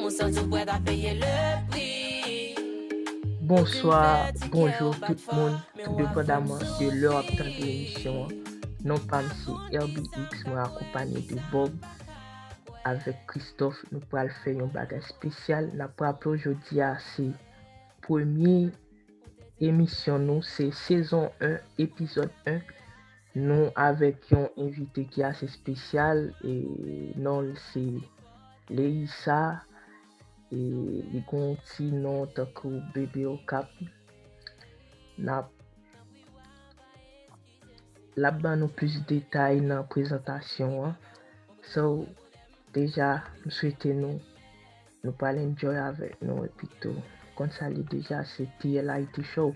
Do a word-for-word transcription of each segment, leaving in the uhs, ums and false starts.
Santi w prèt a peye le pri. Bonswa, bonjou tout moun, tou depandaman de lè w ap tande emisyon an. Non pa m se R B X, mwen akonpanye de Bob avèk Christophe. Nou pral fè yon bagay espesyal. N ap raple w jodi a se premye emisyon nou, se sezon en, epizòd en. Nou avèk yon envite ki ase espesyal, e non l se Leïssa, e li gen yon ti non tankou Bebe Okap. N ap, l ap ban nou plis detay nan prezantasyon an. So, deja, m swete nou, nou pral enjoy avèk nou, epi tou, konn sa li deja, se T L I T Show.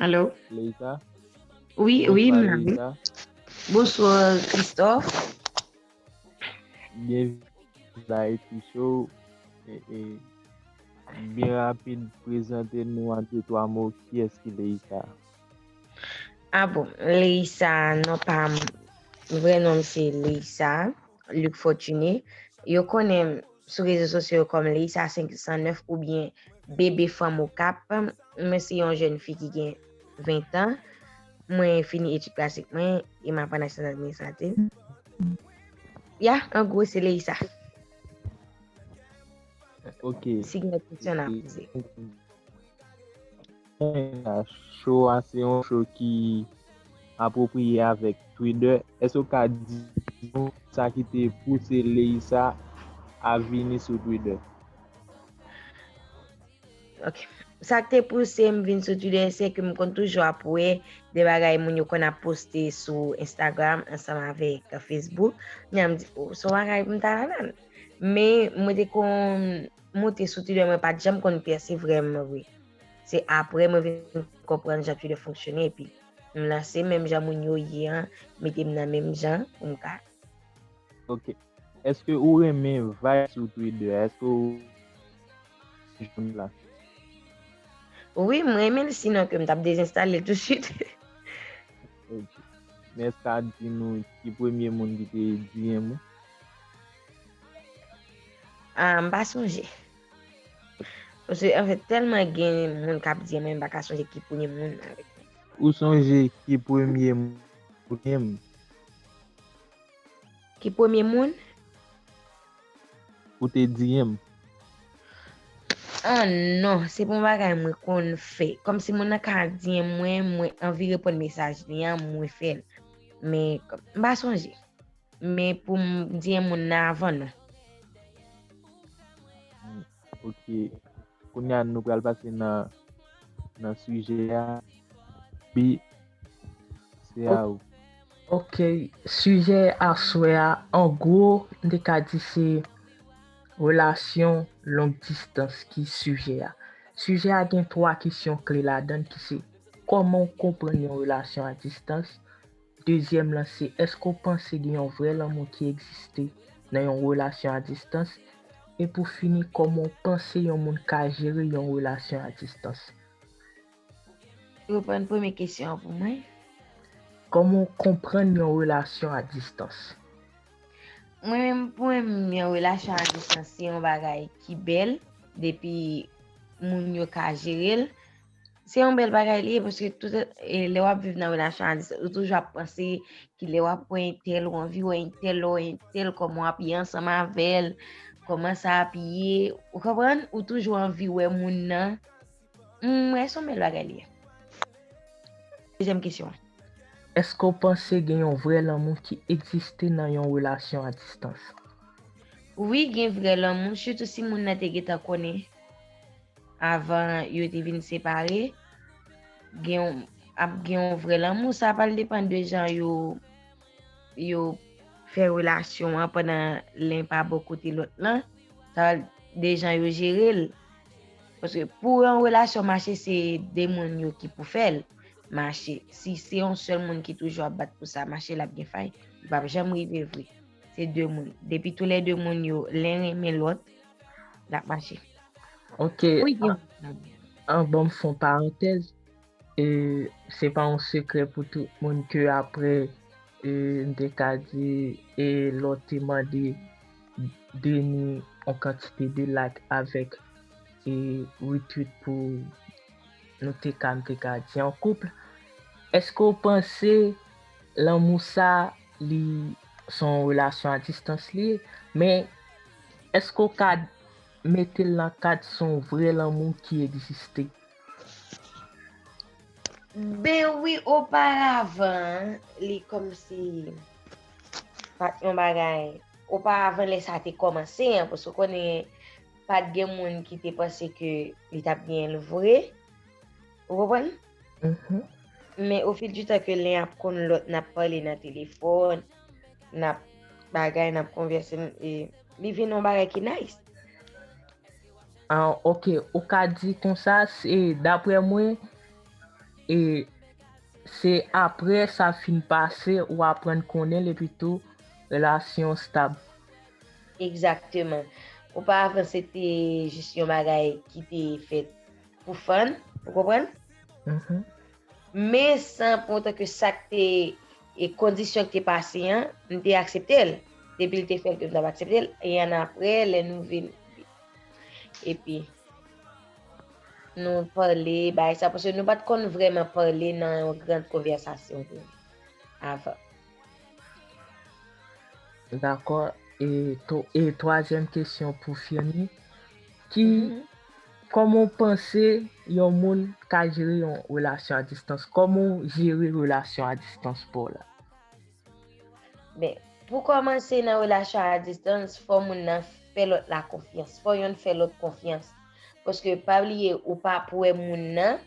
Alo? Leïssa? Wi, wi, m la, wi. Bonswa, Christophe. Byenvini la, Eti Show. E, e, byen rapid, prezante nou an de twa mo, kiyès ki Leïssa? Ah bon, Leïssa, non pa m, vrè non m se Leïssa Luc Fortuné. Yo konnen m sou rezo sosyo yo kòm Leïssa senk san nèf oubyen Bebe Fanm Okap. Mwen se yon jèn fi ki gen ven tan. Mwen fini etid klasik mwen e m aprann asistans administrativ. Ya, an gwo, se Leïssa. Ok. Si gen lòt kesyon, n a poze. Show a se yon show ki apwopriye avèk Twitter. Èske w ka di nou sa ki te pouse Leïssa a vini sou Twitter? Ok. Sa k te pouse m vin sou Twitter, se ke m konn toujou ap wè de bagay moun yo konn ap poste sou Instagram ansanm avèk Facebook. Kounye a m di, "Oh, se yon bagay pou m ta ladan l." Men mwen te konn monte sou Twitter, mwen pa t janm konn pèse vrèman vre. Se apre mwen vin konprann jan Twitter fonksyone, epi m lanse menm jan moun yo ye an, mete m nan menm jan pou m ka. Ok. Èske ou renmen vibe sou Twitter? Èske ou jwenn la? Wi, m renmen l, sinon ke m t ap dezenstale l tousuit. Ok. Men èske w ka di nou ki premye moun ki te di M ou? Ah, m pa sonje. Paske, anfèt, tèlman gen moun k ap di M, m pa ka sonje ki premye moun avèk mwen. Ou sonje ki premye moun? Ki premye moun? Ou te di M. Ah non, se pa yon bagay mwen konn fè. Kòmsi moun nan ka di M mwen, mwen anvi reponn mesaj li an, mwen fè l. Men, m pa sonje. Men pou m di M moun nan avan, non. Hmm, ok. Kounye a, nou pral pase nan, nan sijè a. Bi, se a ou. Ok, sijè aswè a, an gwo, m te ka di se relasyon long distans ki sijè a. Sijè a gen twa kesyon kle ladan l ki se, kòman w konprann yon relasyon a distans? Dezyèm lan se, èske w panse gen yon vrè lanmou ki egziste nan yon relasyon a distans? E pou fini, kòman w panse yon moun ka jere yon relasyon a distans? Reprann premye kesyon an pou mwen. Kòman w konprann yon relasyon a distans? Mwen menm, pou mwen, yon relasyon a distans se yon bagay ki bèl depi moun yo ka jere l. Se yon bèl bagay li ye, paske tout, e, lè w ap viv nan relasyon a distans, ou toujou ap panse ki lè w ap wè entèl, ou anvi wè entèl, lè w wè entèl, kòman w ap ye ansanm avè l, kòman sa ap ye, ou konprann? Ou toujou anvi wè moun nan. M wè se yon bèl bagay li ye. Dezyèm kesyon an. Èske w panse gen yon vrè lanmou ki egziste nan yon relasyon a distans? Wi, gen vrè lanmou, sitou si moun nan te gentan konnen avan yo te vin separe. Gen yon, ap gen yon vrè lanmou, sa pral depann de jan yo, yo fè relasyon an pandan len pa bò kote lòt lan. Sa pral de jan yo jere l. Paske pou yon relasyon mache, se de moun yo ki pou fè l mache. Si se yon sèl moun ki toujou ap bat pou sa mache, l ap gen fay. Li p ap janm rive vre. Se de moun. Depi toulède moun yo, len renmen lòt, l ap mache. Ok. Wi, gen. An, an ban m fè yon parantèz. E se pa yon sekrè pou tout moun ke apre, e, m te ka di, e, lè w te mande Denis yon kantite de like avèk e retweet pou nou te ka, m te ka di an koup. Èske w panse lanmou sa li se yon relasyon a distans li ye? Men èske w ka mete l nan kad se yon vrè lanmou ki egziste? Ben wi, oparavan, li kòmsi pa t yon bagay. Oparavan, lè sa te kòmanse an, paske w konnen, pa t gen moun ki te panse ke li t ap genyen l vre. Ou konprann? Men ofil di tan ke len ap konn lòt, n ap pale nan telefòn, n ap bagay, n ap konvèse, e li vin yon bagay ki nice. Ah, ok, ou ka di konsa, se daprè mwen, e se apre sa fin pase, ou aprann konnen l, epi tou, relasyon stab. Egzakteman. Oparavan, se te jis yon bagay ki te fèt pou fun, ou konprann? Men san pou otan ke sa k te, e kondisyon ki te pase an, m te aksepte l. Depi l te fè l ke m t ap aksepte l, e annapre, lè nou vin, epi nou pale, bagay sa, paske nou pa t konn vrèman pale nan yon gran konvèsasyon vre avan. Dakò. E, to, e twazyèm kesyon pou fini. Ki, kòman w panse yon moun ka jere yon relasyon a distans? Kòman w jere relasyon a distans pa w la? Ben, pou kòmanse nan relasyon a distans, fò moun nan fè lòt la konfyans. Fò yonn fè lòt konfyans. Paske pa bliye, ou pa ap wè moun nan,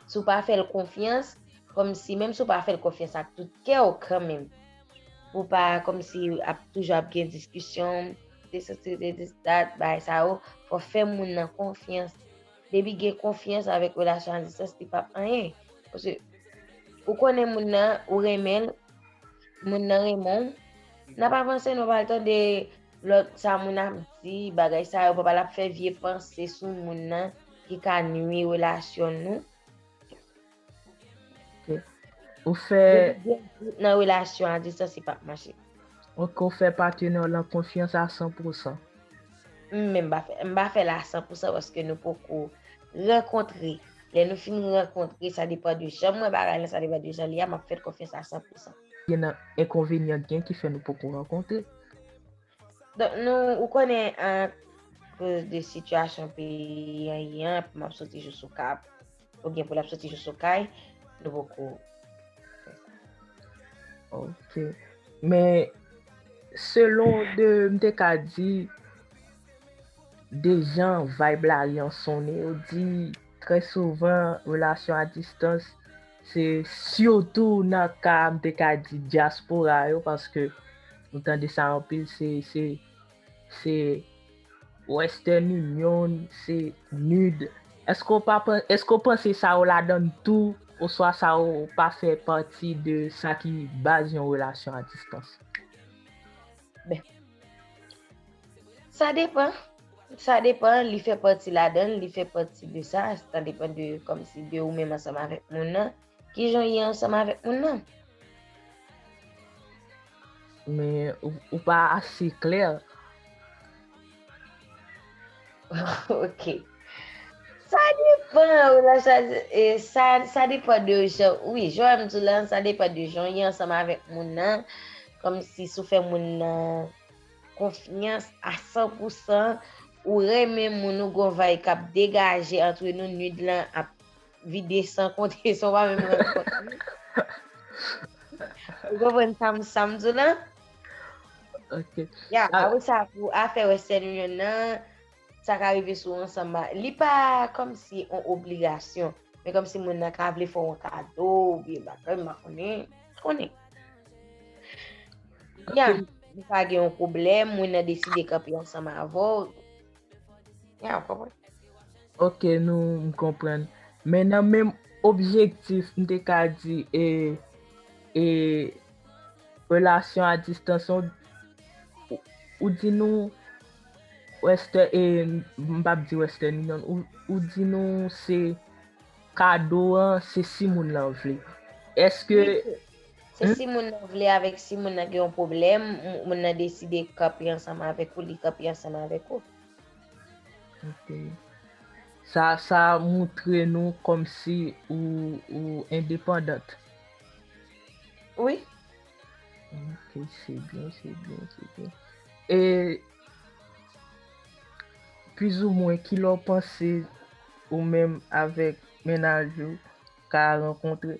si w pa fè l konfyans, kòmsi, menm si w pa fè l konfyans ak tout kè w kanmenm, ou pa kòmsi ap toujou ap gen diskisyon, de soti de dis dat, bagay sa yo, fò fè moun nan konfyans. Depi gen konfyans avèk relasyon a distans, li p ap anyen. Paske ou konnen moun nan, ou renmen l, moun nan renmen w, n ap avanse, nou pa al tande lòt sa moun ap di, bagay sa yo, pa al ap fè vye panse sou moun nan ki ka nwi relasyon nou. Ou fè. Depi gen dout nan relasyon a distans, li p ap mache. Ok, ou fè patnè w lan konfyans a san pou san. Men m pa fè, m pa fè l a san pou san paske nou poko rankontre. Lè nou fin rankontre, sa depann de jan m wè bagay lan, sa depann de jan li a, m ap fè l konfyans a san pou san. Gen nan enkonvenyan gen ki fè nou poko rankontre. Donk, nou, ou konnen, akoz de sitiyasyon peyi an ye an, m ap soti jou sou kap, oubyen pou l ap soti jou sou kay, nou poko fè sa. Ok. Men, selon de, m te ka di, de jan vibe la ye an sonnen, yo di, trè souvan, relasyon a distans, se sitou nan ka, m te ka di, dyaspora yo, paske nou tande sa anpil, se, se, se Western Union, se nud. Èske w pa, èske w panse sa yo ladan l tou, oswa sa yo pa fè pati de sa ki baz yon relasyon a distans? Ben, sa depann. Sa depann, li fè pati ladan l, li fè pati de sa. Sa depann de, kòmsi, de ou menm ansanm avèk moun nan. Kijan w ye ansanm avèk moun nan? Men ou, ou pa ase klè. Ok. Sa depann, relasyon, e, sa, sa depann de jan, wi, jan m di w lan, sa depann de jan w ye ansanm avèk moun nan. Kòmsi si w fè moun nan konfyans a san pou san, ou renmen moun, ou gon vibe k ap degaje antre nou, nud lan ap vide san konte, san w pa menm rann kont li. Ou konprann sa m, sa m di w lan? Ok. Ya, apre sa, pou afè Western Union nan, sa ka rive sou ansanm, li pa kòmsi yon obligasyon, men kòmsi moun nan ka vle fè w yon kado, oubyen bagay, m pa konnen, konnen. Ya, nou pa gen yon pwoblèm, moun nan deside kanpe ansanm avè w. Ya, w konprann? Ok, nou, m konprann. Men nan menm objektif, m te ka di, e, e, relasyon a distans, ou, ou di nou, Western, e, m p ap di Western Union, ou, ou di nou se kado an, se si moun lan vle. Èske. Wi, se, Se si moun nan vle avèk, si moun nan gen yon pwoblèm, moun nan deside kanpe ansanm avèk ou, li kanpe ansanm avèk ou. Ok. Sa, sa moutre nou kòmsi ou, ou endepandant. Wi. Ok, se byen, se byen, se byen. E plizoumwen, kilè w panse ou menm avèk mennaj ou ka rankontre?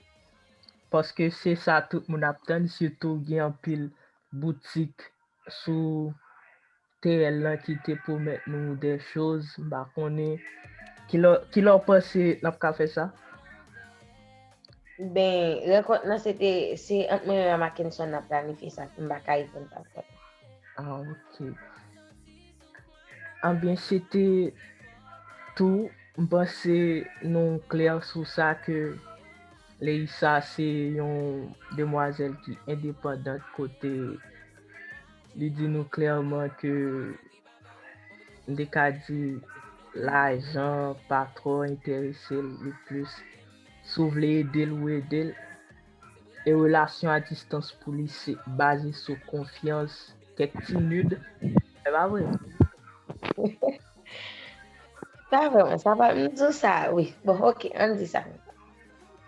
Paske se sa tout moun ap tann, sitou gen anpil boutik sou T L lan ki te pwomèt nou de choz, m pa konnen. Kilè, kilè w panse n ap ka fè sa? Ben, rankont lan se te, se ant mwen menm ak Mackenson n ap planifye sa, m pa ka reponn pa kont. Ah, ok. Anbyen, se te tou, m panse nou klè sou sa ke Leïssa se yon demwazèl ki endepandant kote li di nou klèman ke m te ka di lajan pa twò enterese l, li plis si w vle ede l ou ede l. E relasyon a distans pou li se baze sou konfyans, kèk ti nud. Se pa vre? Pa vrèman, sa pa, m di w sa, wi. Bon, ok, ann di sa.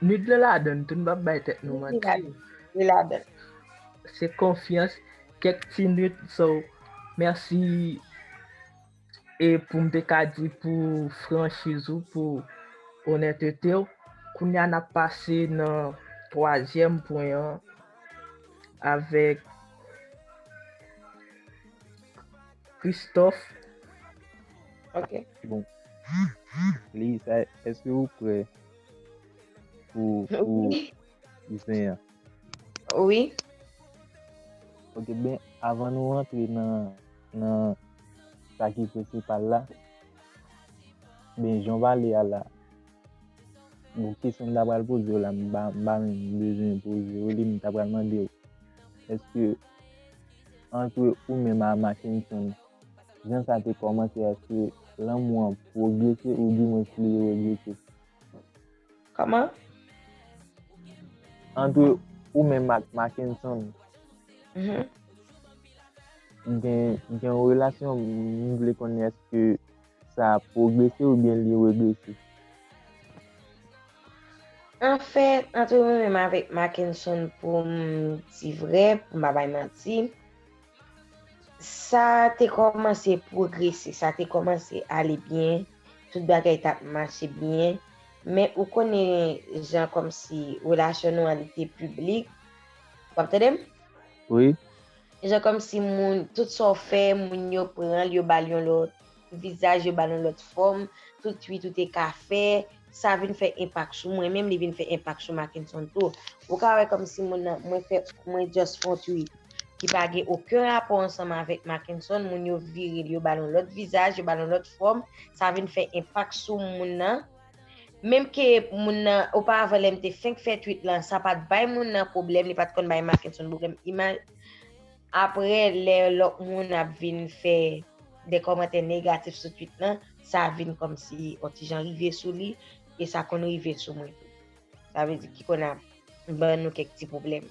Nud lan ladann tou, n p ap bay tèt nou manti. Li ladann. Se konfyans, kèk ti nud, so, mèsi. E pou m te ka di pou franchiz ou, pou onètete w, kounye a n ap pase nan twazyèm pwen an avèk Christophe. Ok. Bon. Leïssa, èske ou prè pou, pou zen an? Wi. Ok, ben, avan nou rantre nan, nan sa ki prensipal la, ben, jan w pale a la, bon, kesyon m ta pral poze w la, m pa, m pa menm bezwen poze w li, m ta pral mande w, èske antre ou menm a Mackenson, jan sa te kòmanse, èske lanmou an pwogrese oudimwens li regrese? Kòman? Antre ou menm ak Mackenson, Mhm. gen, gen yon relasyon, m vle konnen èske sa pwogrese oubyen li regrese? Anfèt, antre mwen menm avèk Mackenson, pou m di vrè, pou m pa bay manti, sa te kòmanse pwogrese, sa te kòmanse ale byen, tout bagay t ap mache byen, men ou konnen jan kòmsi relasyon nou an li te piblik, w ap tande m? Wi. Jan kòmsi moun, tout sa w fè, moun yo pran l, yo ba l yon lòt vizaj, yo ba l yon lòt fòm, tout tweet ou te ka fè, sa vin fè enpak sou mwen menm, li vin fè enpak sou Mackenson tou. Ou ka wè kòmsi moun nan, mwen fè, mwen just fè yon tweet ki pa gen okenn rapò ansanm avèk Mackenson, moun yo vire l, yo ba l yon lòt vizaj, yo ba l yon lòt fòm, sa vin fè enpak sou moun nan. Menm ke moun nan, oparavan lè m te fenk fè tweet lan, sa pa t bay moun nan pwoblèm, li pa t konn bay Mackenson pwoblèm. Imaj, apre, lè lòt moun ap vin fè de kòmantè negatif sou tweet lan, sa vin kòmsi yon ti jan rive sou li, e sa konn rive sou mwen tou. Sa vle di ki konn ap ban nou kèk ti pwoblèm.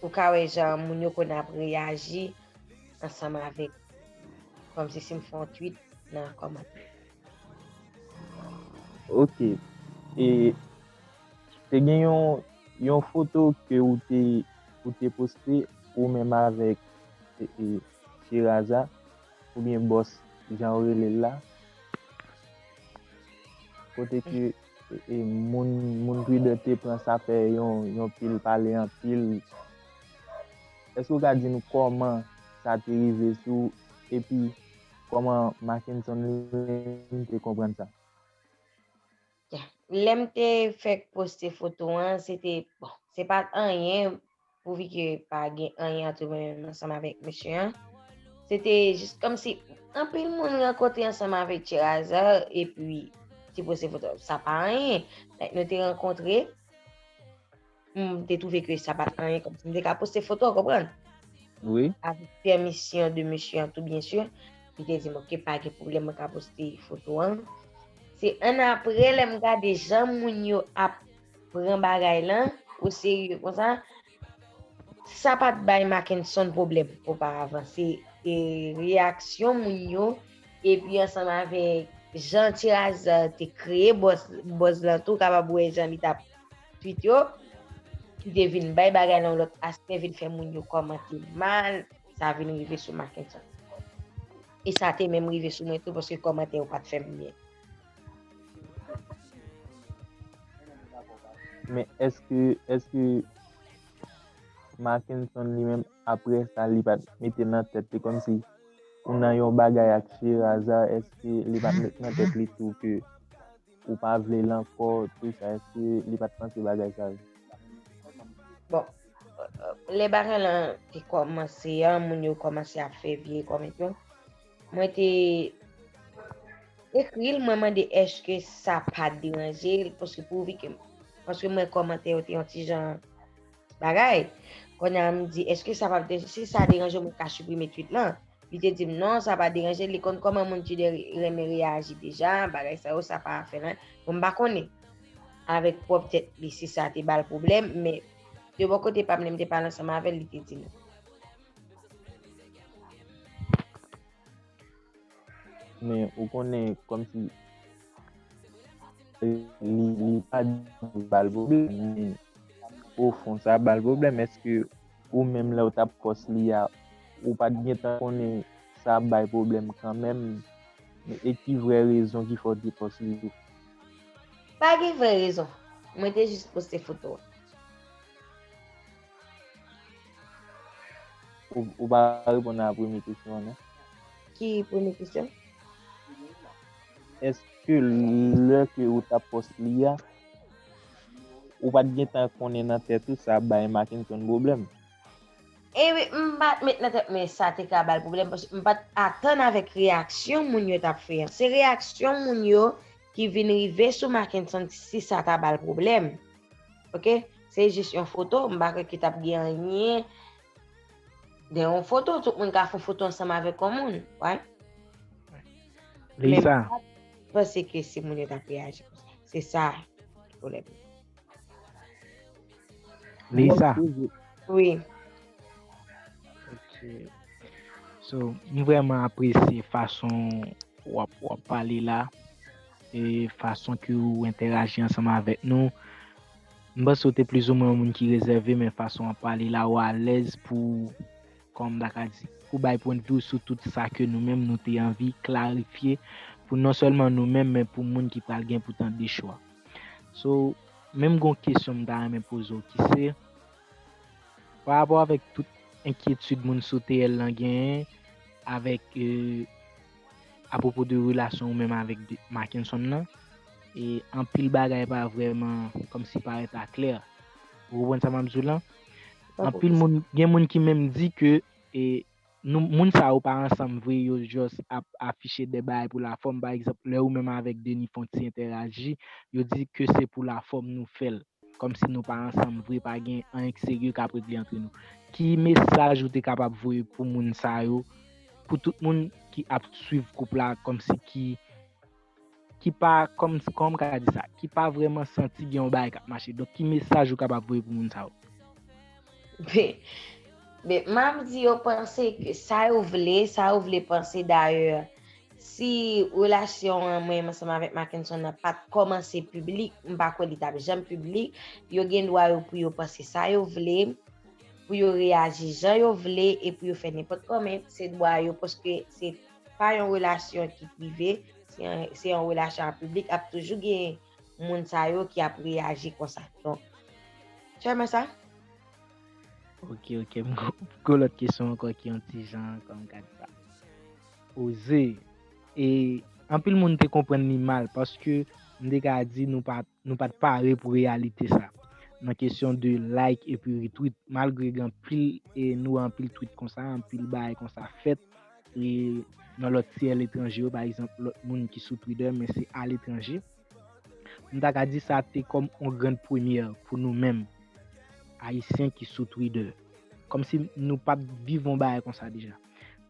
Ou ka wè jan moun yo konn ap reyaji ansanm avèk, kòmsi si m fè yon tweet nan kòmantè. Ok. E te gen yon, yon foto ke ou te, ou te poste ou menm avèk, e, e, Cheraza, oubyen Bòs, jan yo rele l la. Kote ke, e, e, moun, moun Pridan te pran sa fè yon, yon pil pale anpil. Èske ou ka di nou kòman sa te rive sou ou, epi kòman Mackenson li menm te konprann sa? Lè m te fèk poste foto an, se te, bon, se pa t anyen, pouvi ke pa gen anyen antre mwen menm ansanm avèk mesye an. Se te jis kòmsi anpil moun rankontre ansanm avèk Cheraza, epi te poste foto. Sa pa anyen. Like, nou te rankontre, m te twouve ke sa pa t anyen, kòmsi m te ka poste foto, w konprann? Wi. Avèk pèmisyon de mesye an tou, byensi. Li te di m, "Ok, pa gen pwoblèm, mwen ka poste foto an." Se annapre, lè m gade jan moun yo ap pran bagay lan oserye konsa, sa pa t bay Mackenson pwoblèm oparavan. Se e, reyaksyon moun yo, epi ansanm avèk jan Ti Razar te kreye bòz, bòz lan tou, kapab wè jan li t ap tweet yo, ki te vin bay bagay lan yon lòt aspè, vin fè moun yo kòmante mal, sa vin rive sou Mackenson. E sa te menm rive sou mwen tou, paske kòmantè yo pa t fè m byen. Men èske, èske Mackenson li menm, apre sa, li pa t mete nan tèt li kòmsi ou nan yon bagay ak Ti Razar, èske li pa t met nan tèt li tou ke ou pa vle l ankò, tou sa, èske li pa t panse bagay sa yo? Bon, lè bagay lan te kòmanse an, moun yo kòmanse ap fè vye kòmantè yo, mwen te ekri l, mwen mande èske sa pa t deranje l, paske pouvi ke, paske mwen kòmantè yo te yon ti jan bagay. Kounye a m di, èske sa p ap deranje? Si sa deranje w, mwen ka siprime tweet lan. Li te di m non, sa pa deranje l, li konn kòman moun Tide renmen reyaji deja, bagay sa yo, sa pa afè l. Bon, m pa konnen avèk pwòp tèt li si sa te ba l pwoblèm, men de bò kote pa m, lè m te pale ansanm avè l, li te di non. Men ou konnen kòmsi li, li pa di ba l pwoblèm, men ofon sa ba l pwoblèm. Èske ou menm lè w t ap pòs li a, ou pa t gentan konnen sa ap bay pwoblèm kanmenm? E ki vrè rezon ki fè w te pòs li tou? Pa gen vrè rezon. Mwen te jis poste foto a. Ou, ou pa reponn a premye kesyon an, non? Ki premye kesyon? Èske lè ke ou t ap pòs li a, ou pa t gentan konnen nan tèt ou sa ap bay Mackenson pwoblèm? E wi, m pa t met nan tèt mwen sa te ka ba l pwoblèm, paske m pa t atann avèk reyaksyon moun yo t ap fè an. Se reyaksyon moun yo ki vin rive sou Mackenson si sa ta ba l pwoblèm. Oke? Se jis yon foto, m pa kwè ke t ap gen anyen. Nan yon foto, tout moun ka fè yon foto ansanm avèk yon moun. Right? Lisa. Panse ke si moun yo t ap reyaji konsa. Se sa pwoblèm. Lisa. Wi. Ok. So, m vrèman apresye fason w ap, w ap pale la, e fason ke w entèraji ansanm avèk nou. M panse w te plizoumwen yon moun ki rezève, men fason w ap pale la, w alèz pou, kòman m ta ka di, pou bay pwennvi w sou tout sa ke nou menm nou te anvi klarifye pou non sèlman nou menm, men pou moun ki pral gen pou tande cho a. So, men m gen yon kesyon m ta renmen poze w ki se, pa rapò avèk tout enkyetid moun sou T L lan genyen avèk, e, apwopo de relasyon ou menm avèk Mackenson nan, e anpil bagay pa vrèman kòmsi parèt aklè. Ou konprann sa m ap di w lan? Anpil moun, gen moun ki menm di ke, e, nou, moun sa yo pa ansanm vre, yo just ap afiche de bagay pou lafòm. Pa egzanp, lè ou menm avèk Denis fè yon ti entèraji, yo di ke se pou lafòm nou fè l. Kòmsi nou pa ansanm vre, pa gen anyen k serye k ap regle antre nou. Ki mesaj ou te kapab voye pou moun sa yo, pou tout moun ki ap swiv koup la, kòmsi ki, ki pa, kòm, kòman m ka di sa, ki pa vrèman santi gen yon bagay k ap mache. Donk, ki mesaj ou kapab voye pou moun sa yo? Men, men, m ap di yo panse ke sa yo vle, sa yo vle panse dayè. Si relasyon an mwen menm ansanm avèk Mackenson nan pa t kòmanse piblik, m pa kwè li t ap janm piblik. Yo gen dwa yo pou yo panse sa yo vle, pou yo reyaji jan yo vle e pou yo fè nenpòt kòman, se dwa yo, paske se pa yon relasyon ki prive, se yon, se yon relasyon an piblik, ap toujou gen moun sa yo ki ap reyaji konsa. Donk, sèlman sa. Ok, ok. M gon lòt kesyon ankò ki yon ti jan, kòman m ka di sa, oze. E anpil moun te konprann li mal, paske m te ka di nou pa, nou pa t pare pou reyalite sa. Nan kesyon de like epi retweet, malgre gen anpil, e nou wè anpil tweet konsa, anpil bagay konsa fèt, e nan lòt syèl etranje yo, pa egzanp, lòt moun ki sou Twitter, men se aletranje. M ta ka di sa te kòm yon grann premyè pou nou menm, Ayisyen ki sou Twitter. Kòmsi nou pa t viv yon bagay konsa deja.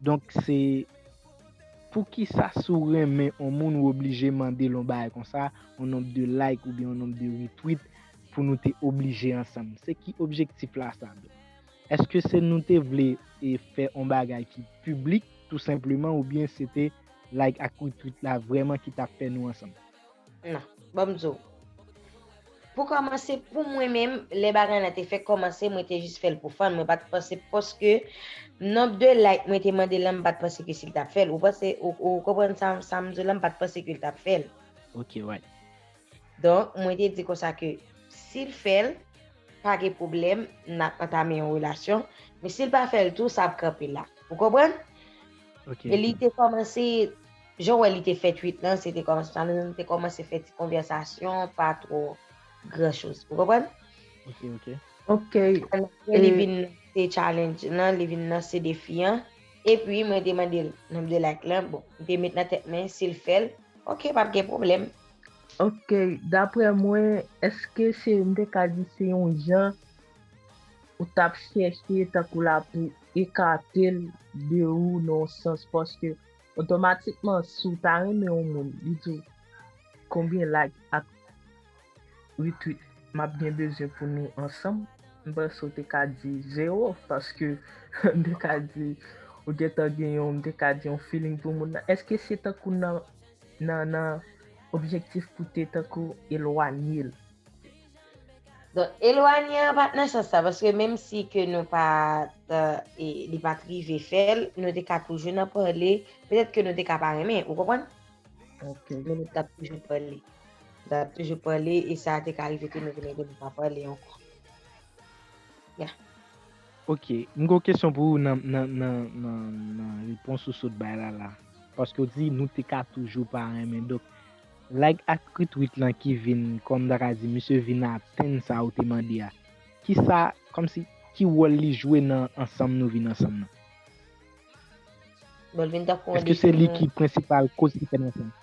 Donk, se poukisa si w renmen yon moun, ou oblije mande l yon bagay konsa, yon nonb de like oubyen yon nonb de retweet pou nou te oblije ansanm? Se ki objektif la sa? Èske se nou te vle e fè yon bagay ki piblik tou senpleman, oubyen se te like ak retweet la vrèman ki t ap fè nou ansanm? Non, ban m di w. Pou kòmanse, pou mwen menm, lè bagay la te fèk kòmanse, mwen te jis fè l pou fun. Mwen pa t panse paske nonb de like mwen te mande lan, m pa t panse ke si l t ap fè l. Ou panse, ou, ou konprann sa, sa m di w la, m pa t panse ke l t ap fè l. Ok, right. Donk, mwen te di konsa ke si l fè l, pa gen pwoblèm, n ap antame yon relasyon. Men si l pa fè l tou, sa ap kanpe la. Ou konprann? Ok. Men li te kòmanse, jan w wè li te fè tweet lan, se te kòmanse sa, nou te kòmanse fè ti konvèsasyon, pa twò gran choz. Ou konprann? Ok, ok. Ok. Apre li vin lanse challenge lan, li vin lanse defi an. Epi mwen te mande l nonb de like lan. Bon, m te met nan tèt mwen, si l fè l, ok, p ap gen pwoblèm. Ok, daprè mwen, èske se, m te ka di se yon jan ou t ap chèche tankou la pou ekate l de ou nan yon sans, paske otomatikman, si w ta renmen yon moun, li di w konbyen like ak retweet m ap gen bezwen pou nou ansanm, m panse w te ka di zewo, paske m te ka di ou gentan gen yon, m te ka di yon feeling pou moun nan. Èske se tankou nan, nan, nan objektif pou te tankou elwanye l? Donk, elwanye an pa t nan sans sa, paske menm si ke nou pa t, e, li pa t rive fè l, nou te ka toujou nan pale, petèt ke nou te ka pa renmen, ou konprann? Ok. Men nou t ap toujou pale. Nou t ap toujou pale, e sa te ka rive ke nou vin nou pa pale ankò. Ok, m gen yon kesyon pou ou nan, nan, nan, nan, nan repons ou sot bay la la. Paske w di nou te ka toujou pa renmen. Donk, like ak retweet lan ki vin, kòm ta ka di, misye vin atenn sa ou te mande a. Kisa, kòmsi, ki wòl li jwe nan ansanm nou vin ansanm nan? Bon, l vin tankou yon Èske se li defi ki prensipal koz ki fè n ansanm?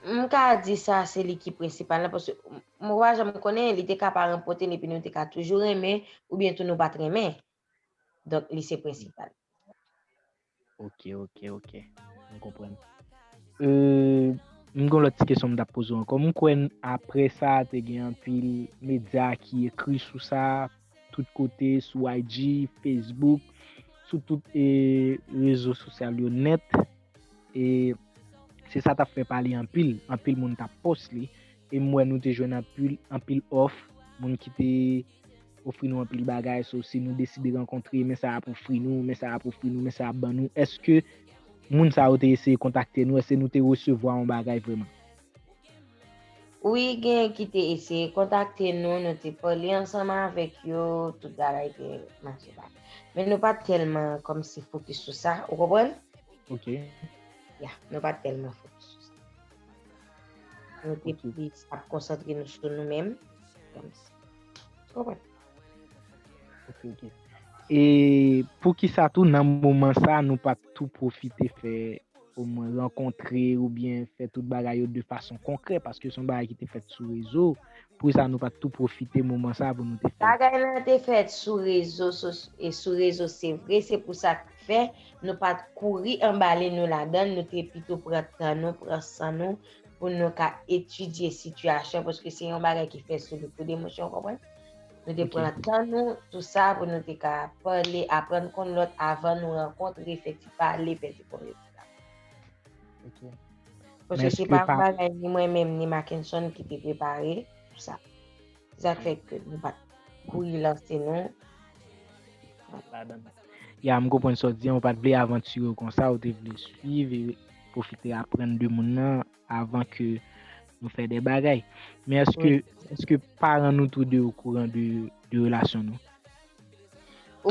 M ka di sa, se li ki prensipal la, paske m, m pa janm konnen, li te ka pa ranpòte l epi nou te ka toujou renmen, oubyen tou nou pa t renmen. Donk, li se prensipal. Ok, ok, ok. M konprann. E, m gen lòt ti kesyon m t ap poze w ankò. M kwè n, apre sa, te gen anpil medya ki ekri sou sa, tout kote, sou I G, Facebook, sou tout, e, rezo sosyal yo nèt. E se sa t ap fè pale anpil. Anpil moun t ap post li. E m wè nou te jwenn anpil, anpil òf. Moun ki te ofri nou anpil bagay. So, si nou deside rankontre, men sa ap ofri nou, men sa ap ofri nou, men sa ap ban nou. Èske moun sa yo te eseye kontakte nou? Èske nou te resevwa yon bagay vrèman? Wi, gen ki te eseye kontakte nou, nou te pale ansanm avèk yo, tout bagay te mache byen. Men nou pa t tèlman kòmsi fokis sou sa, ou konprann? Ok. Ya, nou pa t tèlman fokis sou sa. Nou te Ok. plis ap konsantre nou sou nou menm. Kòmsi. Ou konprann? Ok, ok. E poukisa tou nan moman sa nou pa t tou pwofite fè omwen rankontre oubyen fè tout bagay yo de fason konkrè, paske se yon bagay ki te fèt sou rezo. Poukisa nou pa t tou pwofite moman sa pou nou te fè? Bagay lan te fèt sou rezo sos- e sou rezo, se vre, se pou sa k fè nou pa t kouri anbale nou ladan l, nou te pito pran tan nou, pran san nou pou nou ka etidye sitiyasyon, paske se yon bagay ki fèt sou de kou demosyon, ou konprann? Nou te Ok. Pran tan nou, tou sa, pou nou te ka pale, aprann konn lòt avan nou rankontre, fè ti pale, fè ti konvèsasyon. Ok. Paske Men se èske pa pa- yon bagay ni mwen menm, ni Mackenson ki te prepare pou sa. Se sa k fè ke nou pa t kouri lanse nou. Ya, m konprann sa w di an, ou pa t vle avantire w konsa, ou te vle swiv e pwofite aprann de moun nan avan ke nou fè de bagay. Men èske, èske paran nou tou de okouran de, de relasyon nou?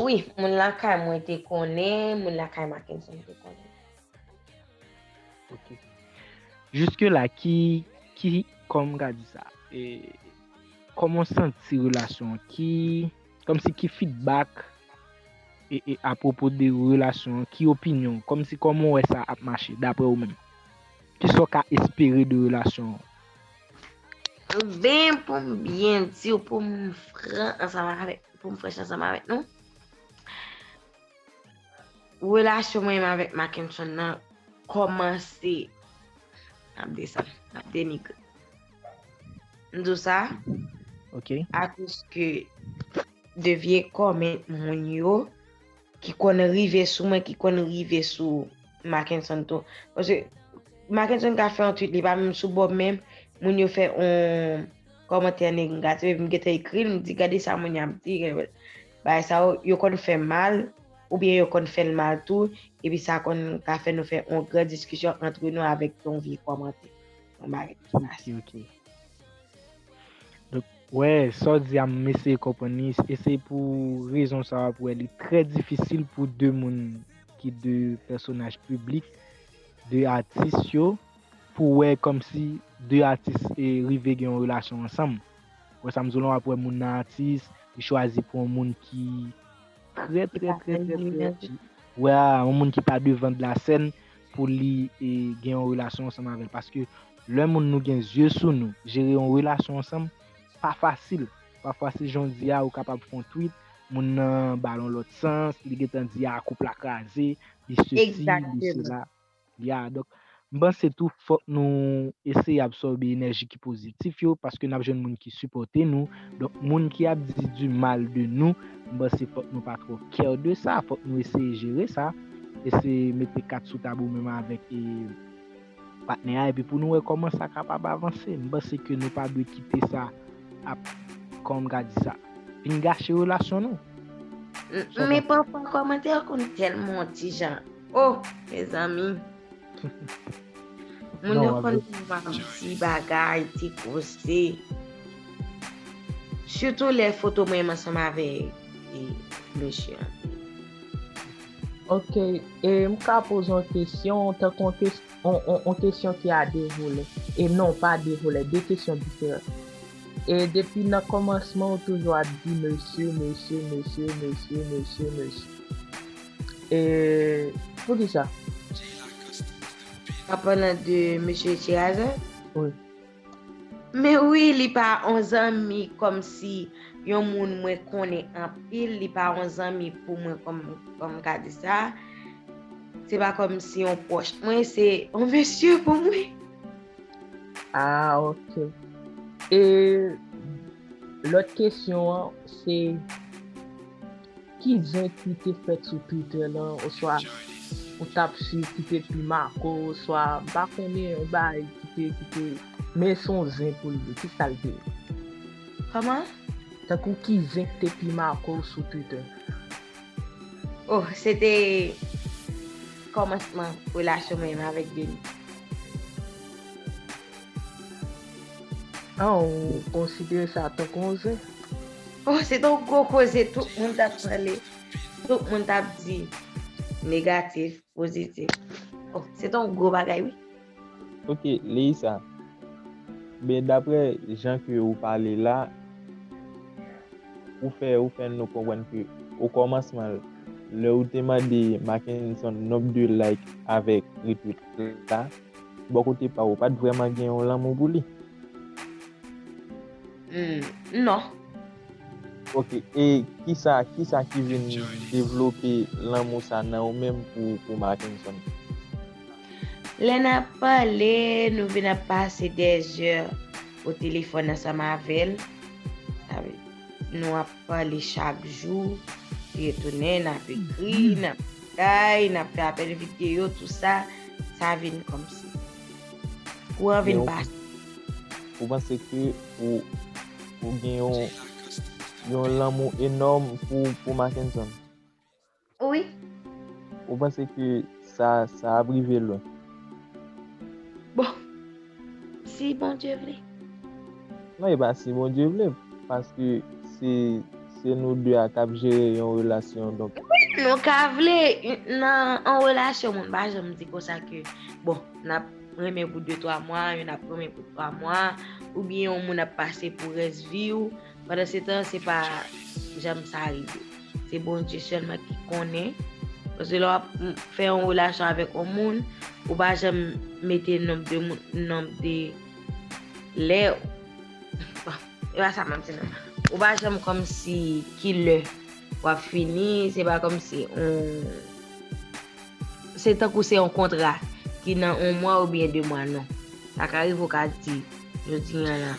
Wi, moun lakay mwen te konnen, moun lakay Mackenson te konnen. Ok. Jiske la, ki, ki, kòman m ka di sa? E, kòman w santi relasyon an? Ki, kòmsi ki feedback e, e apwopo de relasyon an? Ki opinyon w? Kòmsi kòman w wè sa ap mache, daprè ou menm? Kisa w ka espere de relasyon an? Ben, pou m byen di w, pou m fran ansanm avèk, pou m franch ansanm avèk nou, relasyon mwen menm avèk Mackenson nan kòmanse ap desann, ap denigre. M di w sa, Ok. akoz ke de vye kòmant moun yo ki konn rive sou mwen, ki konn rive sou Mackenson tou. Paske Mackenson ka fè yon tweet, li pa menm sou Bob menm, moun yo fè yon kòmantè negatif, epi m gentan ekri l, m di, "Gade sa moun y ap di," bagay sa yo, yo konn fè mal, oubyen yo konn fè l mal tou, epi sa konn ka fè nou fè yon gran diskisyon antre nou avèk yon vye kòmantè. Yon bagay ki pase. Ok, ok. Donk, wè, sa w di a, m eseye konprann li, e se pou rezon sa a pou wè li trè difisil pou de moun ki de pèsonaj piblik, de atis yo, pou wè kòmsi de atis e rive gen yon relasyon ansanm. Wè sa m di w lan, w ap wè moun nan atis, li chwazi pou yon moun ki trè, trè, trè, trè, trè, wè, yon moun ki pa devan de la sèn pou li e, gen yon relasyon ansanm avè l. Paske lè moun nou gen zye sou nou, jere yon relasyon ansanm, pa fasil. Pa fasil, jan w di a, ou kapab fè yon tweet, moun nan ba l yon lòt sans, li gentan di, "A, koup la kraze, li sesi, li sela." Ya, donk, m panse tou, fòk nou eseye absòbe enèji ki pozitif yo, paske n ap jwenn moun ki sipòte nou. Donk, moun ki ap di du mal de nou, m panse fòk nou pa twò care de sa, fòk nou eseye jere sa, eseye mete kat sou tab ou menm avèk, e, patnè a, epi pou nou wè kòman sa kapab avanse. M panse ke nou pa dwe kite sa ap, kòman m ka di sa, vin gache relasyon nou. M, men pafwa kòmantè yo konn tèlman yon ti jan. Oh, mezanmi. Moun yo konn tèlman di bagay, di koze. Sitou lè foto mwen menm ansanm avè, e, mesye an. Ok, e m ka poze yon kesyon, tankou yon kes-, yon, yon, yon kesyon ki a de volè. E non, pa de volè, de kesyon diferan. E depi nan kòmansman, ou toujou ap di mesye, mesye, mesye, mesye, mesye, mesye. E poukisa? An palan de mesye Cheraza? Wi. Men wi, li pa yon zanmi kòmsi yon moun mwen konnen anpil, li pa yon zanmi pou mwen kòm, kòm m ka di sa. Se pa kòmsi yon pwòch mwen, se yon mesye pou mwen. Ah, ok. E lòt kesyon an, se ki zen ki te fèt sou Twitter lan, oswa ou t ap swiv ki te pi make w, oswa m pa konnen, yon bagay ki te, ki te, men se yon zen pou l ye, ki sa l te ye? Kòman? Tankou ki zen ki te pi make w sou Twitter? Oh, se te kòmansman relasyon mwen menm avèk Denis. Ah, ou konsidere sa tankou yon zen? Oh, se te yon gwo koze, tout moun t ap pale, tout moun t ap di negatif, pozitif. Oh, se te yon gwo bagay, wi. Ok, Leïsa. Ben, daprè jan ke ou pale la, ou fè, ou fè nou konprann ke o kòmansman, lè ou te mande Mackenson nonb de like avèk retweet la, bò kote pa ou, ou pa t vrèman gen yon lanmou pou li. Hmm, non. Ok, e kisa, kisa ki vin devlope lanmou sa nan ou menm pou, pou Mackenson? Lè n ap pale, nou vin ap pase dè zè o telefòn ansanm avè l. Sa vle di, nou ap pale chak jou, li retounen, n ap ekri, n ap bagay, n ap fè apèl videyo, tou sa, sa vin kòmsi kouran vin pase. Ou panse ke ou, ou gen yon, yon lanmou enòm pou, pou Mackenson? Wi. Ou panse ke sa, sa ap rive lwen? Bon, si Bondye vle. Non, e pa si Bondye vle, paske se, se nou de a k ap jere yon relasyon, donk. Wi, nou ka vle, nan yon relasyon, moun pa janm di konsa ke, bon, n ap renmen pou de twa mwa, youn ap renmen pou twa mwa, oubyen yon moun ap pase pou rès vi w. Pandan se tan, se pa janm sa rive. Se Bondye sèlman ki konnen. Paske lè w ap fè yon relasyon avèk yon moun, ou pa janm mete nonb de moun, nonb de lè, bon, e pa sa m ap di non. Ou pa janm kòmsi ki lè w ap fini, se pa kòmsi yon, se tankou se yon kontra ki nan yon mwa oubyen de mwa, non. Sa ka rive w ka di, jodi a la,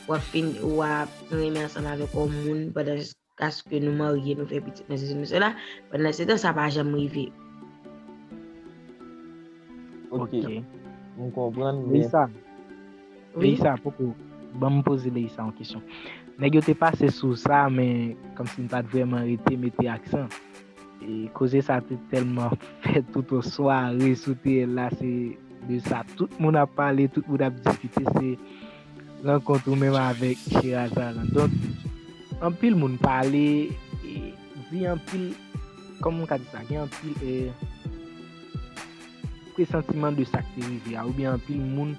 w ap fini, w ap renmen ansanm avèk yon moun pandan jiskaske nou marye, nou fè pitit, nou sesi, nou sela. Pandan se tan, sa pa janm rive. Ok. Ok. M konprann, men Leisa, Wi. Leisa, poko, ban m poze Leisa yon kesyon. Nèg yo te pase sou sa, men kòmsi m pa t vrèman rete mete aksan. E koze sa te tèlman fèt tout yon sware sou T L la, se de sa tout moun ap pale, tout moun ap diskite, se rankont ou menm avèk Sheraza lan. Donk, anpil moun pale, e, di anpil, kòman m ka di sa, gen anpil, e, presantiman de sa k te rive a, oubyen anpil moun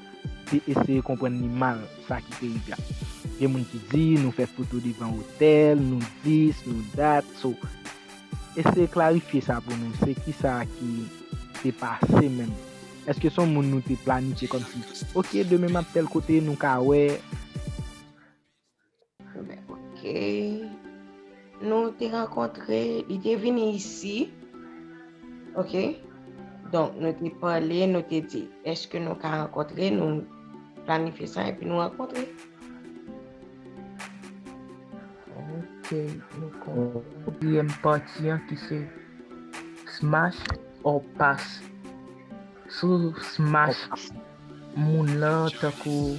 te eseye konprann li mal sa ki te rive a. Gen moun ki di nou fè foto devan otèl, nou dis, nou dat, so, eseye klarifye sa pou nou, se kisa ki te pase menm? Èske se yon moun nou te planifye kòmsi, ok, demen m ap tèl kote, nou ka wè? Ok. Nou te rankontre, li te vini isi. Ok. Donk, nou te pale, nou te di, èske nou ka rankontre, nou planifye sa, epi nou rankontre. Ok, nou konprann. Ketriyèm pati an ki se smash or pass. Si w smash moun lan tankou,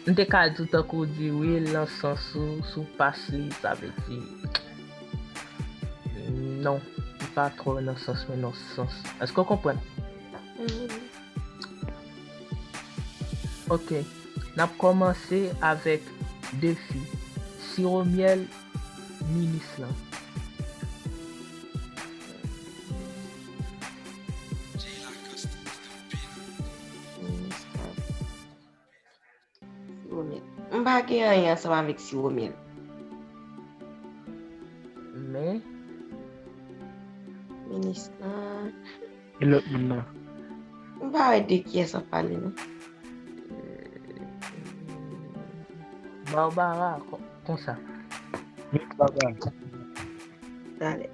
m te ka di w tankou di wi lan sans ou, si w pass li, sa vle di non, li pa twò nan sans men nan sans. Èske w konprann? Ok, n ap kòmanse avèk defi. Siwo myèl minis lan. Siwo myèl. M pa gen anyen ansanm avèk siwo myèl. Men, Minis lan. E lòt moun nan? M pa wè de kiyès w ap pale, non. Barbara, kon- konsa. Miss Barbara. Talè.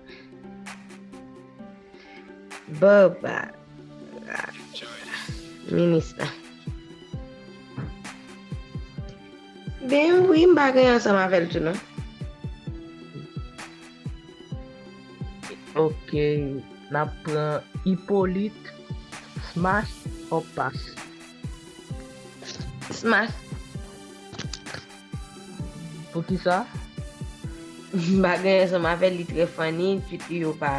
Barbara. Minis lan. Ben wi, m pa gen ansanm avè l tou, non. Ok, n ap pran Hippolyte, smash or pass? Smash. Poukisa? M pa gen ansanm avè l, li trè funny, epi yo pa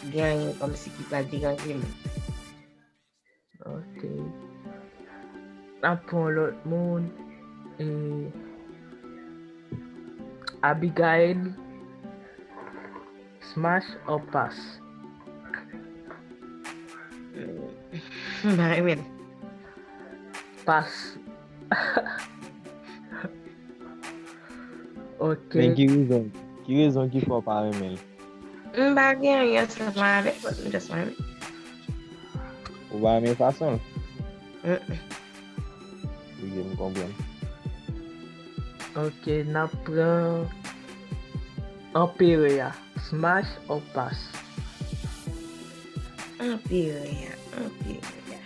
gen anyen kòmsi ki pral deranje m. Ok. N ap pran lòt moun. E, Abigail, smash or pass? M pa renmen l. Pass. Ok. Men ki rezon, ki rezon ki fè w pa renmen l? M pa gen anyen ansanm avè l, but m just pa renmen l. Ou pa renmen fason l? Mm-mm. Ok, m konprann. Ok, n ap pran Anperè a. Smash or pass? Anperè a, Anperè a.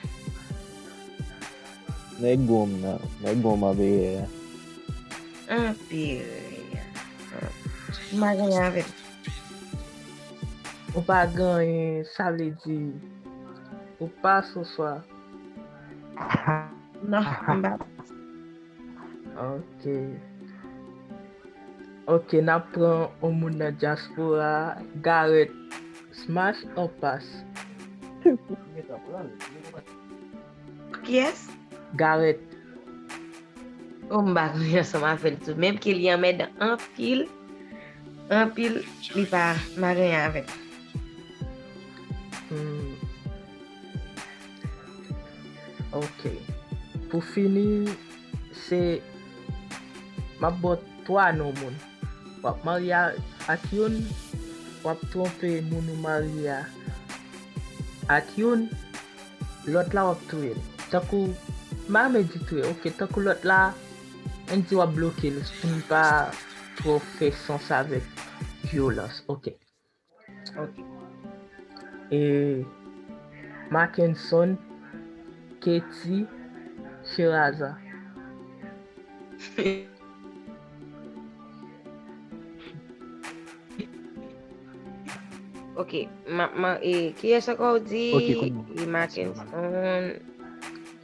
Nèg gwo m nan, nèg gwo m Anperè a. Anperè a. M pa gen anyen avè l. Ou pa gen anyen, sa vle di ou pass oswa? Non, m pa. Ok. Ok, n ap pran yon moun nan dyaspora, Gareth. Smash or pass? Kiyès? Gareth. Oh, m pa gen ansanm avè l tou. Menm ke li anmèdan anpil, anpil, li pa, m pa gen anyen avè l. Hmm. Ok. Pou fini, se, m ap ba w twa non moun. W ap marye a- ak youn, w ap twonpe moun ou marye a ak youn, lòt la w ap touye l. Tankou, m pa renmen di touye, ok, tankou lòt la, ann di w ap bloke l pou n pa twò fè sans avèk vyolans, ok. Ok. E Mackenson, Katie, Sheraza. Ok, ma, ma, e, kiyès ankò ou di? Ok, kounye a. E Mackenson.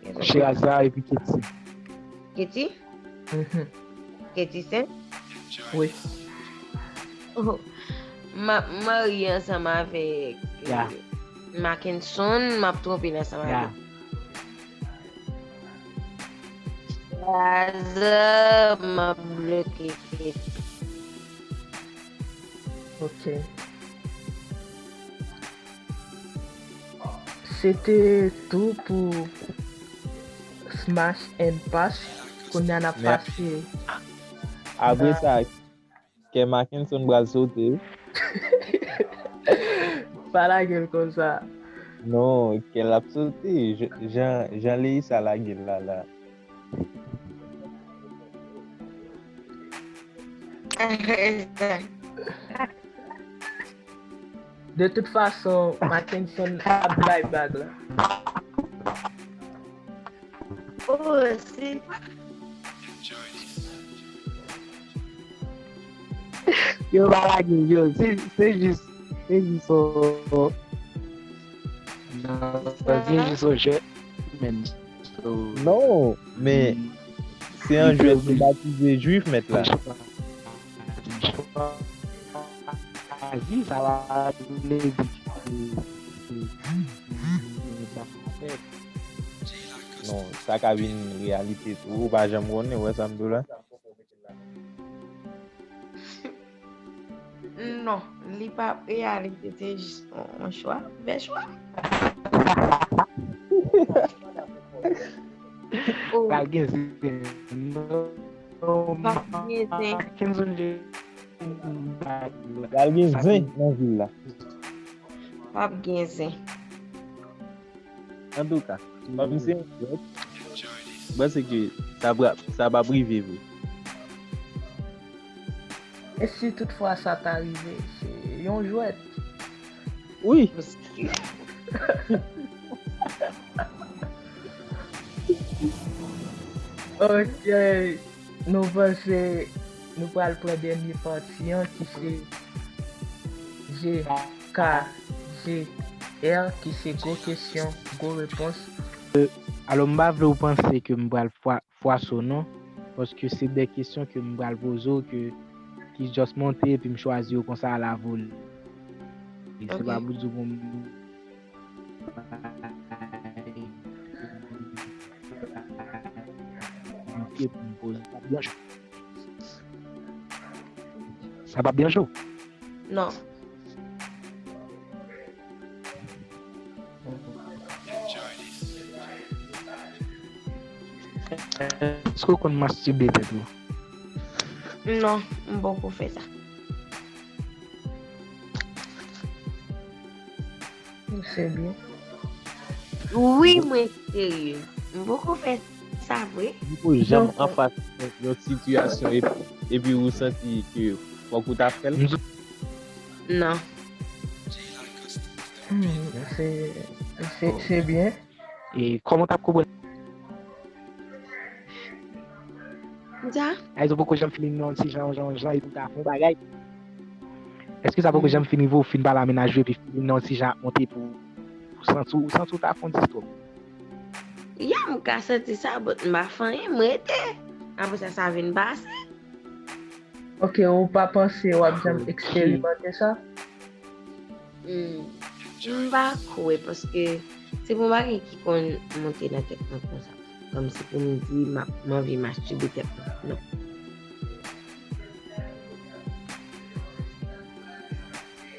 Kiyès ankò? Shiraza epi Katie. Katie? Mhm. Katie Saint? Wi. Oh, m ap marye ansanm avèk, euh, Mackenson, m ap twonpe l ansanm avèk Shiraza, m ap bloke Katie. Ok. Se te tou pou Smash and Pass. Kounye a n ap pase. Apre sa, kè Mackenson pral sote, wi. Pa lage l konsa. Non, kè l ap sote. J-, jan, jan Leïsa lage l la, la. De tout fason, Mackenson ap bay bag la. Oh, se Yo pa lage l, yo. Se, se jis, se jis yon, non, se jis yon jwèt, men. So, non, men se yon jwèt ki batize jwif, mèt la. Chwazi, sa va vle di ke, ke, ke, non, sa ka vin reyalite tou. Ou pa janm konnen, ou wè sa m di w la? Non, li pa reyalite, se jis yon, yon chwa, move chwa. Oh. Pral gen zen. Non, pap gen zen. Mackenson je. Pral gen zen nan vil la. Pap gen zen. Antouka, kòm se yon jwèt, m panse ke sa pra-, sa p ap rive vre. E si toutfwa sa ta rive, se yon jwèt. Wi. Ok. Nou panse nou pral pran dènye pati an ki se G K G R, ki se gwo kesyon, gwo repons. Alò, m pa vle w panse ke m pral fwa-, fwasonnen w, paske se de kesyon ke m pral poze w, ke, ki just monte, epi m chwazi yo konsa alavoli. E se pa pou di w pou m Sa p ap deranje w? Non. Èske w konn mastibe tèt ou? Non, m poko fè sa. Se byen. Wi, mwen serye. M poko fè sa vre. M poko janm anfas yon sitiyasyon epi, epi ou santi ke fòk ou ta fè l? Non. Hmm, se, se, se byen. E kòman w t ap konprann? Sa? Ayizon poko janm fin nan yon ti jan, jan, jan, epi w ta fè yon bagay. Èske sa poko janm fin rive w fin pale a mennaj ou epi fin nan yon ti jan ap monte pou, pou santi w, ou santi w ta fè yon ti twòp? Ya, m ka santi sa, but m pa fè anyen, m rete. Apre sa, sa vin pase. Ok, ou pa panse w ap janm eksperimante sa? Hmm. M pa kwè, paske se pa yon bagay ki konn monte nan tèt mwen konsa. Kòmsi pou m di m ap, m anvi mastibe tèt mwen. Non.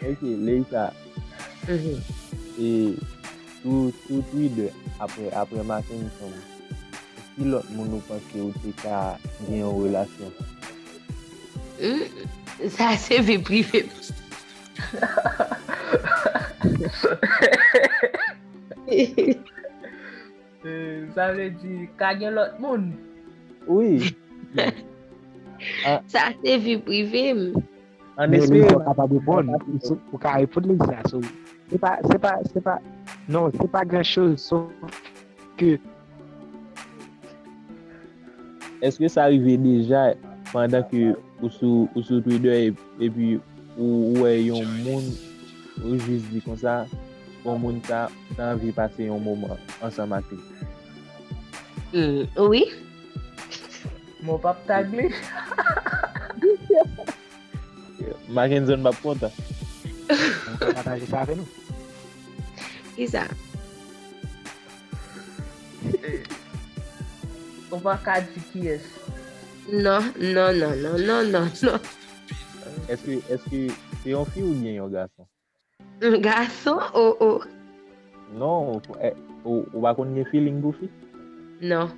Ok, Leïsa. Mhm. E sou, sou Twitter, apre, apre Mackenson, ki lòt moun ou panse ou te ka gen yon relasyon? Hmm, sa se vi prive m. Eh, sa vle di, ka gen lòt moun. Wi. Ah. Sa se vi prive m. An espere w kapab reponn. Ou ka reponn li sa. So, se pa, se pa, se pa, non, se pa gran choz, sof ke Èske sa rive deja pandan ke ou sou, ou sou Twitter e-, epi ou, ou wè yon moun ou jis di konsa, bon moun sa, ou ta anvi pase yon moman ansanm ak li. Hmm, wi. Mwen p ap tag li. Mackenson p ap kontan. Mwen ka pataje sa avè nou. Kisa? Ou pa ka di kiyès. Non, non, non, non, non, non, non. Èske èske se yon fi oubyen yon gason? Gason? Oh, oh. Non, ou, eh, ou, ou pa konn gen feeling pou fi? Non.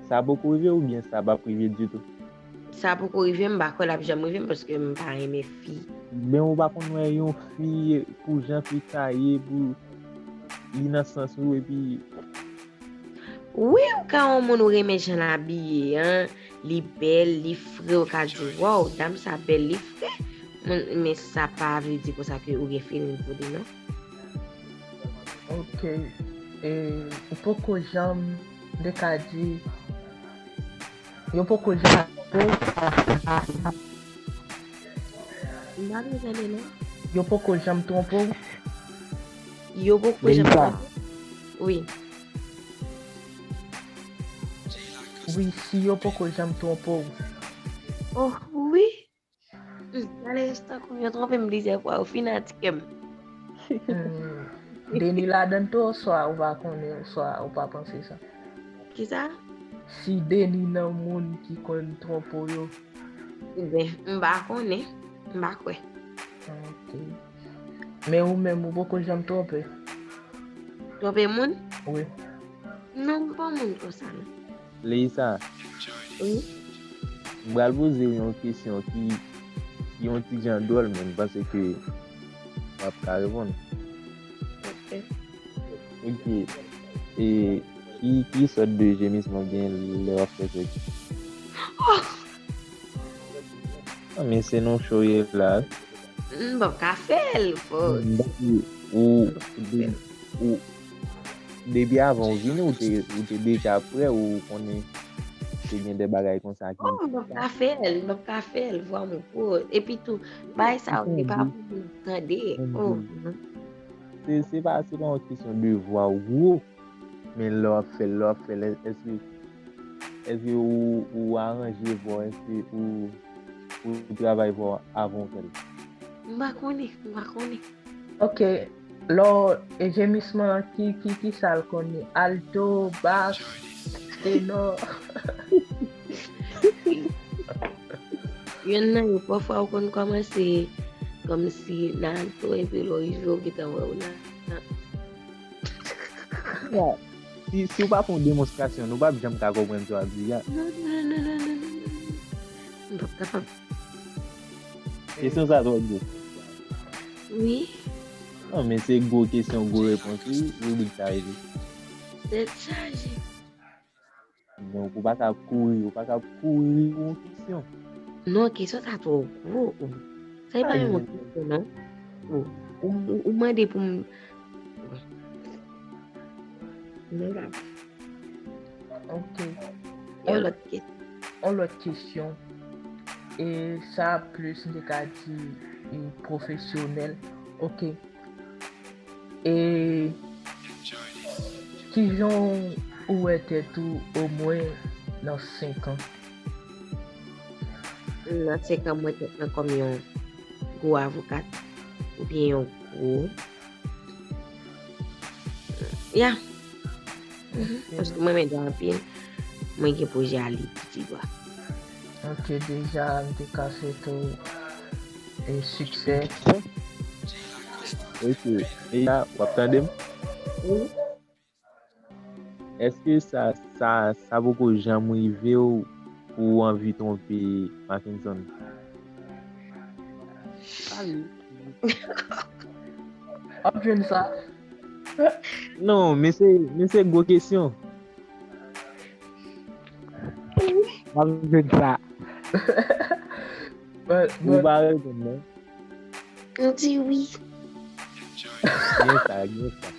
Sa poko rive oubyen sa p ap rive ditou? Sa poko rive m, m pa kwè l ap janm rive m paske m pa renmen fi. Men ou pa konn wè yon fi pou jan fi sa ye, pou li nan sans ou epi Wi, ou ka yon moun ou renmen jan l abiye an, li bèl, li fre, ou ka di, waw, dam sa bèl, li fre. Men, men sa pa vle di konsa ke ou gen feeling pou li, non. Ok. E, ou poko janm, m te ka di, yo poko janm twonpe w. M pa byen tande, non. Yo poko janm twonpe w. Yo poko janm Melissa. Twonpe. Wi. Wi, si yo poko janm twonpe w. Oh, wi. Hmm, malèrèz tankou m, yo twonpe m plizyè fwa, yo fin atike m. Hmm. Deni ladan tou, oswa ou pa konnen, oswa ou pa panse sa. Kisa? Si Deni nan moun ki konn twonpe w yo. Ben, m pa konnen. M pa kwè. Ok. Men ou menm, ou poko janm twonpe? Twonpe moun? Wi. Non, m pa moun konsa, non. Leisa, Wi. m pral poze w yon kesyon ki, ki yon ti jan dwòl, men m panse ke w ap ka reponn. Ok. Ok. E ki, ki sòt de jemisman gen lè w ap fè sèks? Ah, men se nan show ye la. M p ap ka fè l, fò. Ou, ou, ou, depi avan ou vini, ou te, ou te deja prè, ou konnen te gen de bagay konsa ki. Oh, m p ap ka fè l, m p ap ka fè l, vwa m gwo. Epi tou, bagay sa yo, se pa pou moun tande. Oh, non. Se, se pa, se pa yon kesyon de vwa ou gwo, men lè w ap fè l, lè w ap fè l, èske, èske ou, ou aranje vwa w, èske ou, ou travay vwa w avan w fè l? M pa konnen, m pa konnen. Ok, lò, e jemisman an, ki, ki, ki sa l konn ye? Alto, bas, tenò? Youn nan yo, pafwa ou konn kòmanse kòmsi nan alto, epi lè w rive, ou gentan wè ou nan, nan Si, si w pa fè yon demonstrasyon, nou p ap janm ka konprann sa w ap di a. Non, non, non, non, non, non, non, non. M p ap kapab. Kesyon sa twò gwo. Wi. Non, men se gwo kesyon, gwo repons, wi, ribrik sa rele. Tèt chaje. Donk, ou pa ka kouri, ou pa ka kouri pou yon kesyon. Non, kesyon sa twò gwo. Sa e pa yon kesyon, non. Ou, ou, ou mande pou m. Non, la. Ok. Yon lòt kesyon. Yon lòt kesyon. E sa plis, m te ka di, e, pwofesyonèl. Ok. E kijan ou wè tèt ou omwen nan senk an? Nan senk an, mwen tèt mwen kòm yon gwo avokat oubyen yon gwo. Ya. Mhm. Paske mwen renmen dwa anpil. Mwen gen pwojè a li piti dwa. Ok, deja, m te ka swete w e siksè. Ok. E la, w ap tande m? Wi. Èske sa, sa, sa poko janm rive w pou w anvi twonpe Mackenson? W ap jwenn sa. Non, men se, men se gwo kesyon. W ap jwenn sa. But, Ou but, pa reponn, non? M di wi. Gen sa, gen sa.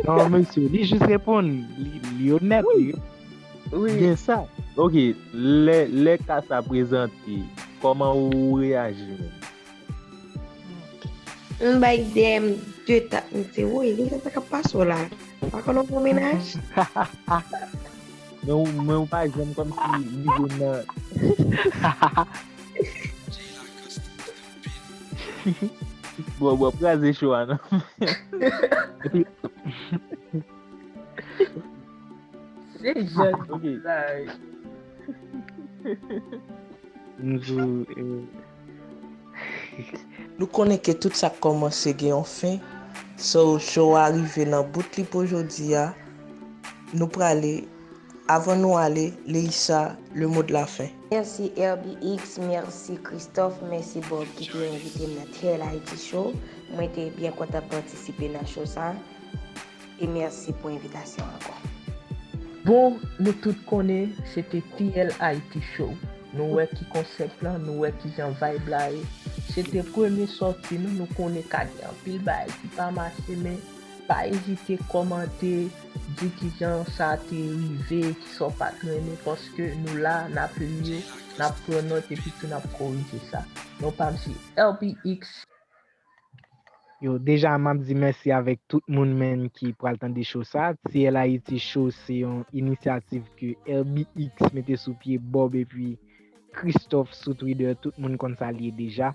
Non, mesye, li jis reponn. Li, li onèt. Li, wi. Gen sa. Ok, lè, lè ka sa prezante, kòman ou reyaji menm? M bay D M de tap, m di, woy, li sa k ap pase w la? Pa konn yon bon mennaj? Men w, men w pa janm kòmsi li gen nan. Bro, bro, kraze show a non. Epi, Se jan Ok. Bagay. M di w, eh, Nou konnen ke tout sa k kòmanse gen yon fen. So, show a rive nan bout li pou jodi a. Nou prale, avan nou ale, Leisa, le mot de la fin. Mèsi R B X, mèsi Christophe, mèsi Bob ki te envite m nan T L Haiti Show. Mwen te byen kontan patisipe nan show sa. E mèsi pou envitasyon ankò. Bon, nou tout konnen se te T L Haiti Show. Nou wè ki konsèp lan, nou wè ki jan vibe la ye. Se te premye sòti nou, nou konnen ka gen anpil bagay ki pa mache, men pa ezite kòmante, di ki jan sa te rive, kisa w pa t renmen, paske nou la, n ap li yo, n ap pran nòt epi tou n ap korije sa. Non pa m se R B X. Yo, deja m ap di mèsi avèk tout moun menm ki pral tande show sa. T L Haiti Show se yon inisyativ ke R B X mete sou pye, Bob epi Christophe sou Twitter, tout moun konn sa l ye deja.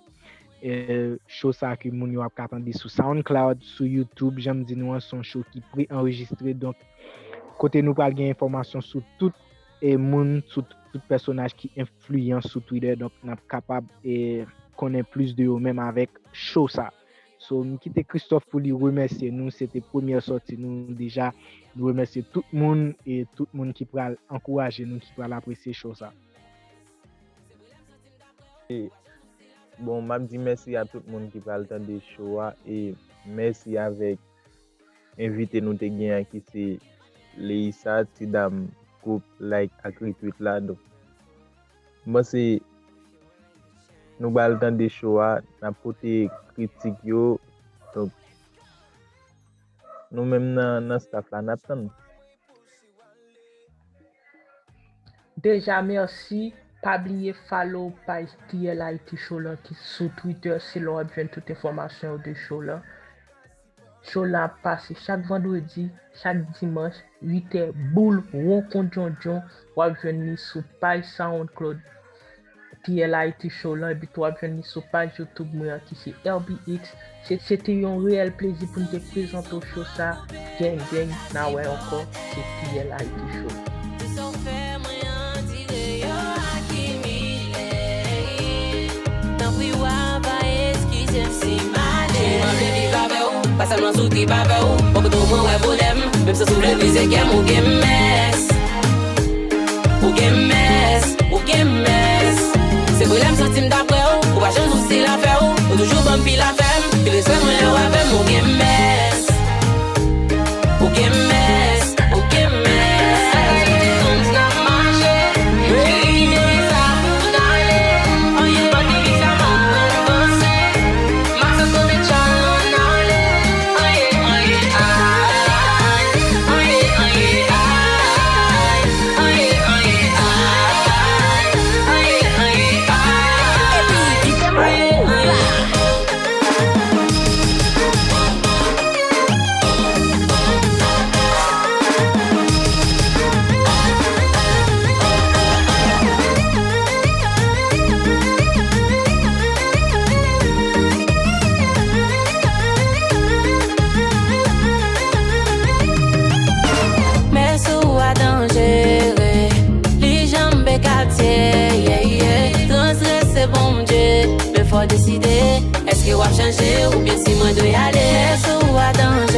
Eh, show sa ke moun yo ap ka tande sou SoundCloud, sou YouTube, jan m di nou an, se yon show ki pre-anrejistre, donk kote nou pral gen enfòmasyon sou tout e moun, sou tout pèsonaj ki enfliyan sou Twitter, donk n ap kapab e konnen plis de yo menm avèk show sa. So, m kite Christophe pou li remèsye nou, se te premyè sòti nou deja. Nou remèsye tout moun e tout moun ki pral ankouraje nou, ki pral apresye show sa. Bon, m ap di mèsi a tout moun ki pral tande show a e mèsi avèk envite nou te gen an ki se Leisa, ti dam gwoup like ak retweet la. Donk, m panse nou pral tande show a, n ap pote kritik yo. Donk, nou menm nan, nan staff la, n ap tann. Deja mèsi, pa bliye follow paj T L Haiti Show lan ki sou Twitter, se la w ap jwenn tout enfòmasyon yo de show lan. Show lan ap pase chak vandredi, chak dimanch, uit è boul, won kon djondjon, w ap jwenn li sou paj SoundCloud T L Haiti Show lan, epi tou w ap jwenn li sou paj YouTube mwen an ki se R B X. Se, se te yon reyèl plezi pou n te prezante w show sa. Gang, gang, n a wè ankò, se T L Haiti Show. Tout sa w fè mwen andire yo akimile. Tanpri wa pa eskize m si m ale. Mwen vle viv avè w, pa sèlman sou trip avè w. Bon kote w mwen wè bonè m, menm si w vle brize kè m, ou gen mès. Ou gen mès, ou gen mès. Se vre lè m santi m daprè w, ou pa janm sou stil afè w. Ou toujou ban m pil afè m, pil respè mwen lè w avè m, ou gen mès. Ou gen mès, ou gen mès. Sa ka kite kòm si n ap mache, cheri, men sa pou n ale. Anyen pa ki sa m ap vanse. Mès ou a danjere, li janbe katye, yeah, yeah. Transgrese Bondye, men fò deside, èske w ap chanje oubyen si mwen dwe ale? Mès ou a danjere.